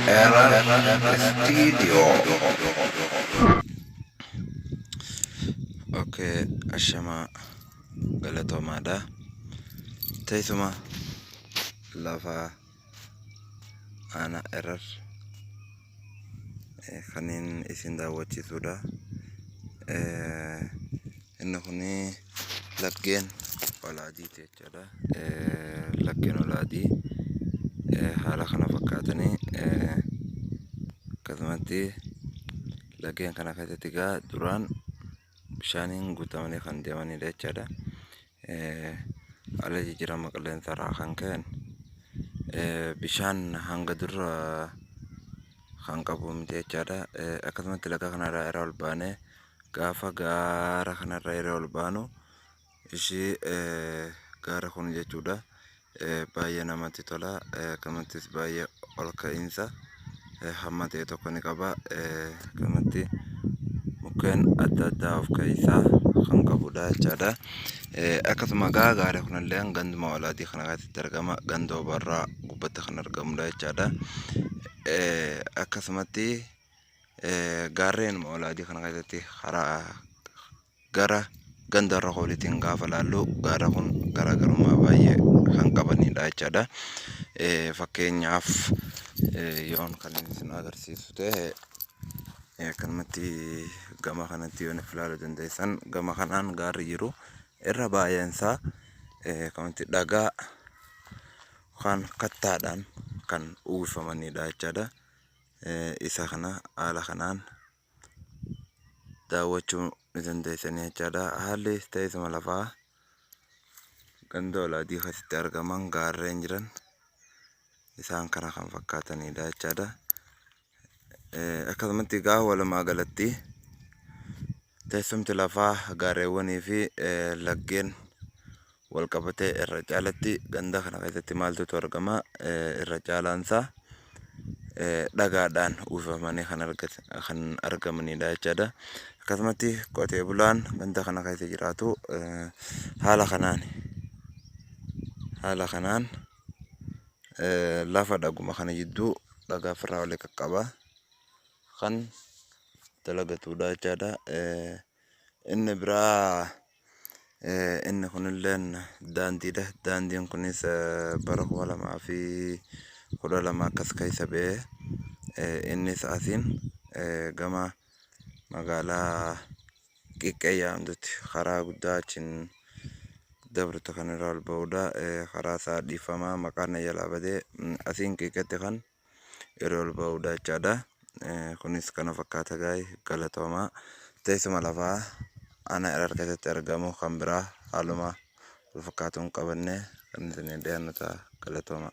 Error Studio. Okay, ashamaa galatoomaadha. Teessuma lafaa aanaa Erer kaniin isin daawwachiisuudha. Inni kun laggeen olaadiiti jechaadha. Laggeen olaadii haala kana fakkaatanii akkasumatti laggeen kana keessatti egaa duraan bishaaniin guutamanii kan deemanidha jechaadha. Haala jijjiirama qilleensa irraa kan ka'een bishaan hanga dur kan qabu miti jechaadha. Akkasumatti laga kanarraa yeroo ol baanee gaafa gaara kanarra yeroo ol baanu ishii gaara kun jechuudha. Baay'ee namatti tola. Akkanumattis baay'ee ol ka'iinsa hamma ta'e tokko ni qaba. Akkanumatti mukkeen adda addaa of keessaa kan qabudha jechaadha. Akkasuma egaa gaarri kunillee ganduma olaadii kana keessatti argama. Ganda obarraa gubbatti kan argamudha jechaadha. Akkasumatti gaarreen olaadii kana keessatti karaa gara ganda irra kooliitiin gaafa laallu gaara kun garaagarummaa baay'ee kan qabanidha jechaadha. Fakkeenyaaf yoon kan isin agarsiisu ta'e akkanumatti gama kanatti yoon if ilaaluu dandeessan gama kanaan gaarri jiru irra baay'een isaa akkanumatti dhagaa yookaan kattaadhaan kan uwwifamanidha jechaadha. Isa kana haala kanaan daawwachuu ni dandeessanii jechaadha. Haalli teessuma lafaa ganda olaadii keessatti argaman gaarreen jiran isaan kana kan fakkaatanidha jechaadha. Akkasumatti egaa walumaa galatti teessumti lafaa gaarreewwanii fi laggeen wal qabatee irra caalatti ganda kana keessatti maaltutu argama? Irra caalaansaa dhagaadhaan uwwifamanii kan argamanidha jechaadha. Akkasumatti qotee bulaan ganda kana keessa jiraatu haala kanaan haala kanaan lafa dhaguma kana jidduu dhagaa ofirraa walitti qaqqaba kan dalagatudha jechaadha. Inni biraa Inni kunilleen daandiidha. Daandiin kunis bara 2012 akkas keessa ba'e. Innis asiin gama magaalaa Qiqqee jedhamtutti karaa guddaa achiin dabrutti kan irra ol ba'udha. Karaa isaa dhiifama maqaan na jalaa bade. Asiin Qiqqeetti kan yeroo ol ba'udha jechaadha. Kunis kana fakkaata gaa'e galatoomaa. Teessuma lafaa aanaa Erar keessatti argamu kan biraa haaluma wal fakkaatuun qabannee kan isin dhiyaannu ta'a galatoomaa.